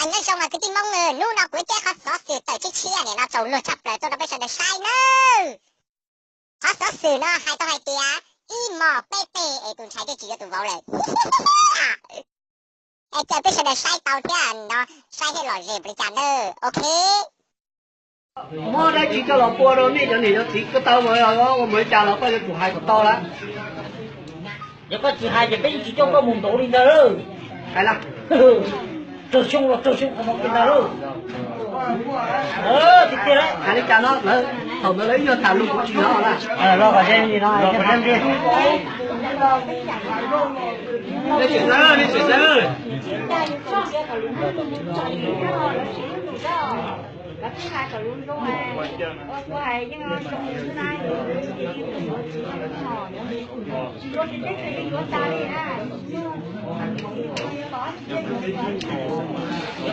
Nyob zoo mas kwv tij Hmoob, hnub no kuv coj qhov xov xwm tawm tshiab tshiab nim no txaus luag tshaj plaws tuaj rau peb sawv daws saib nawb. Qhov xov xwm no hais tau hais tias ib hmos peb peg es tus ntxhais twb tsis yuav tus vauv lawm. Es caw peb sawv daws saib tau thiab no, saib thiab lom zem npaum li cas nawb. Ok. Muab dab tsi coj los pua rau nej cov niam cov txiv, koj tau ua mus li cas los koj yuav tsum hais kom tau lawm. Yog koj tsis hais ces peb yeej tsis coj koj mus ntaus li ntag. Hais na. Tsawg xyoo los tsawg xyoo qhov no kiag ntag lauj. Tiag tiag, hais li cas no lawv, thaum ntawd lawv ib nyuag tham lus kuv tsis hnov na. Nej tseem xav, nej tseem xav.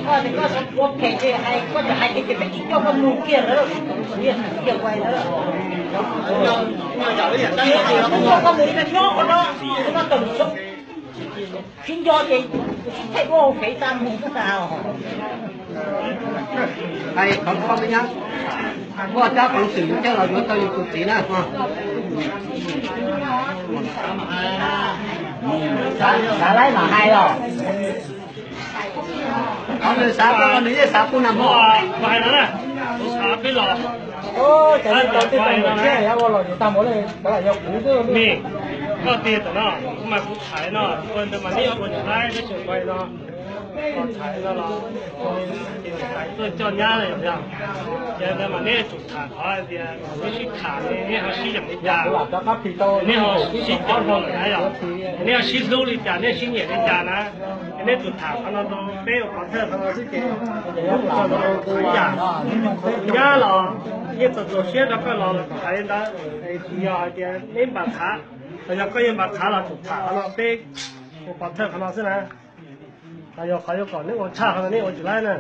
Koj tias koj ua phem ces hais, koj tsis hais ces peb tsis coj koj mus kiag lawm. Koj mus li no nyob qhov no, no tawm xyoo. Sib nco ces sib thaij ua fev tas mus tas. Hais qhov koj me nyab, muaj tsab peev xwm yus coj los yuav tau yus tus txiv na. Xav laib mam hais los. Qhov nws xav tau nws yeej xav pub na mog. Hais no na, kuv xav peb los. Cas li tau tej tau mus thiab ua los yus tag mus li, kav lam yog kuv xwb. Koj tiag tam no, kuv mas kuv thaiv no, ua ntawd mas neb ua tsis laib, neb tseem ua no. Los thaiv no los, ces niam tais tuaj coj nyab los yog, ces ntawd mas neb tsum tham qhov hais tias neb sib tham, neb ho sib yeem li cas, neb ho sib tham li cas, neb ho sib hlub li cas, neb sib nyiam li cas na. Ces neb tsum tham qhov no rau peb ua pov thawj qhov no xwb ces ua tsaug rau tus ib yam. Tus nyab los yeej txaus txaus siab rau koj los thaiv ntawd, tsis yog hais tias neb npam txhav, los yog koj yeej npam txhav los tsum tham qhov no peb ua pov thawj qhov no xwb na. Los yog qhov yuav kom neb ua tshaj qhov no neb ua tsis laib na.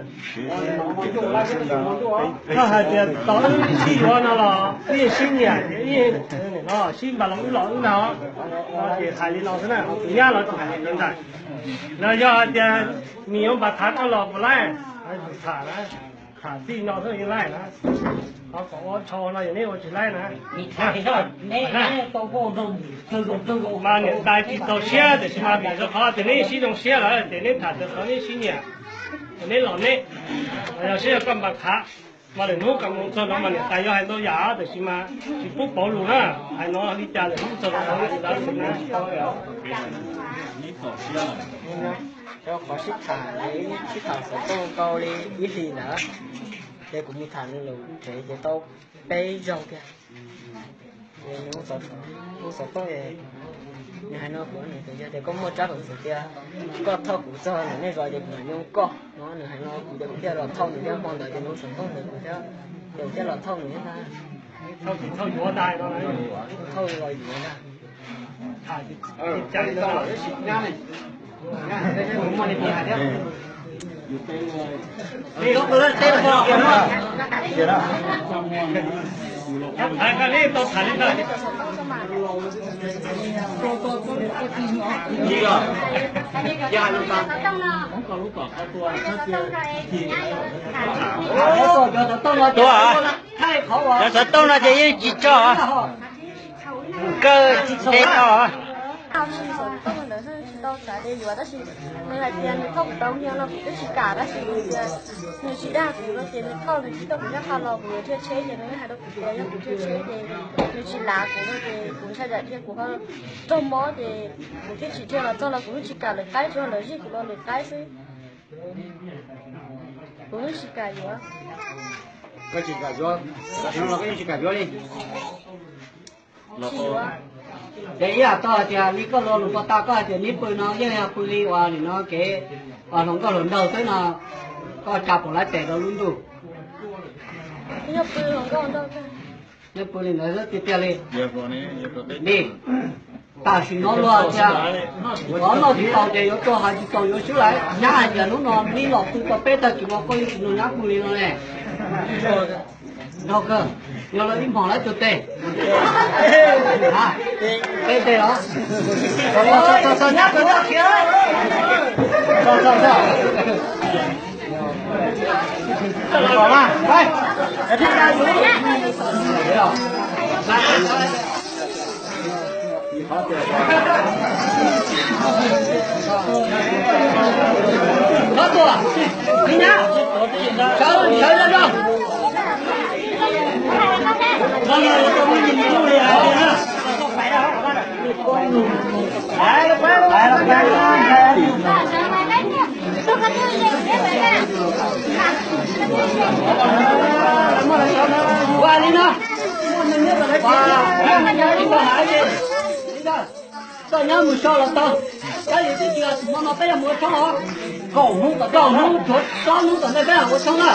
Koj hais tias tau wb sib yuav no los wb yeej sib nyiam, wb yeej no sib npam los wb los wb no, ces hais li no xwb na, tus nyab los tsum hais li ntawd. Los yog hais tias nws yuav npam txhav koj los puas laib, tham na, tham txij no xwb yeej laib na. Qhov kom ua tshau no yog neb ua tsis laib na. Mas niam tais tsis txaus siab tiam sis mas vim rau qhov tias neb sib zoo siab lawm ces neb tham txog qhov neb sib nyiam, neb los neb, yog saib yog koj npam txhav. Mas lwm hnub kom mus txog no mas niam tais yuav hais ntau yam tiam sis mas tsis pub pauv lus na. Hais no li cas lwm hnub txog no xwb na. Rau qhov sib tham, sib tham xov tooj tau li ib hlis ntawd, ces kuv mus tham nws lawm tsev ces tau peb zaug tiag. Ces nws hu xov tooj, nws hais no kuv, nws tias yog tias koj muaj tsab peev xwm tias koj thauj kuv txog ntawm nej zos ces kuv mam yoo koj no. Nws hais no kuv ces kuv thiaj los thauj nws thiab, hmo ntawd ces nws hu xov tooj ntawd kuv thiab, ces kuv thiaj los thauj nws thiab. Thauj los yuav ntag. Tua, cov xov tooj no ces yeej tsis tso, kaw tsis tso. Tsis tau xav tias yuav, tab sis nws hais tias nws thauj kuv tau nyiaj no kuv twb tsis kam, tab sis nws tias nws tsis dag kuv no ces nws thauj nws tsis tuaj kuv nyob qhov los kuv yuav dhia tsheb ces nws hais rau kuv tias yog kuv dhia tsheb ces nws tsis lav kuv no ces kuv ntshai tsam dhia kuv ho raug mob ces kuv thiaj tsis dhia los txog los kuv yeej tsis kam lawv qaib, tsuas lawv zij kuv los lawv qaib xwb. Kuv yeej tsis kam yuav. Koj tsis kam yuav, tam sim no los koj yeej tsis kam yuav li. Tsis yuav. Ces ib yam tau hais tias li koj lo lus pov tau koj hais tias neb pw no yeej yog pw li uas nim no kev hluas nkauj hluas nraug xwb no, koj tsa pom lawv tes rau lub ntuj. Yog pw hluas nkauj hluas nraug, neb pw li ntawd xwb tiag tiag li. Li, tam sim no luag tias qhov noj tsis tau ces yuav tuag, hais tsis tau yuav swb lawm. Nyab hais tias hnub no neb los pw tau peb tag kis no koj yeej tsis nrog nyab pw li no ne. Nrog kawg, yog lawv ib hmos lawv tus tes. Peb tes os. Txog, txog, txog, txog, nyab tus noj khiav. Txog, txog, txog. Koj nyob mus so los tau, kab li twb tsis tus mo no peb yuav mus ua tshoob os. Kaum hnub, kaum hnub, tsuav plaub hnub tom ntej peb ua tshoob na.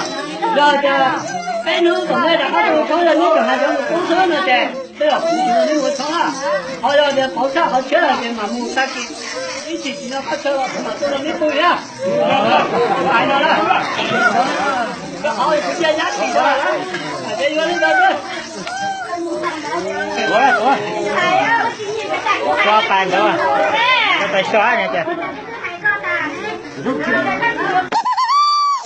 Yog tias peb hnub tom ntej rov qab ua tshoob, yog neb tseem hais tias mus poob xwb no ces peb los kuv tsis nrog neb mus ua tshoob na. Ho yog tias pauv tshaj qhov tshiab lawm ces mam mus tag kis ib chim tsis nco qab chaw los kuv mam tuaj nrog neb pw thiab. Hais no na, rau qhov kuv cia yab tim rau, hais tias yuav li ntawd xwb. Tuav, tuav, tuav pais ntawd, tuav pais so na ces. Yog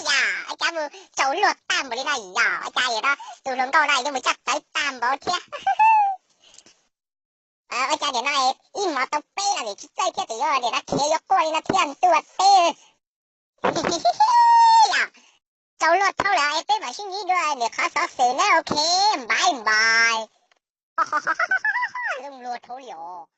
ua cas mus tsaus luag tag npaum li no, yog ua cas yog tus hluas nkauj no yuav mus tshaj tawv tag npaum thiab. Ua cas niam no ib hmos tau peb los vim tsis txawj thiab, txawm yuav niam no khiav yuav quaj li no thiab ntuj teb. Yog tsaus luag dhau lawm es peb mam sib ntsib dua lwm qhov xov xwm na, ok, bye bye. Zoo luag dhau li os.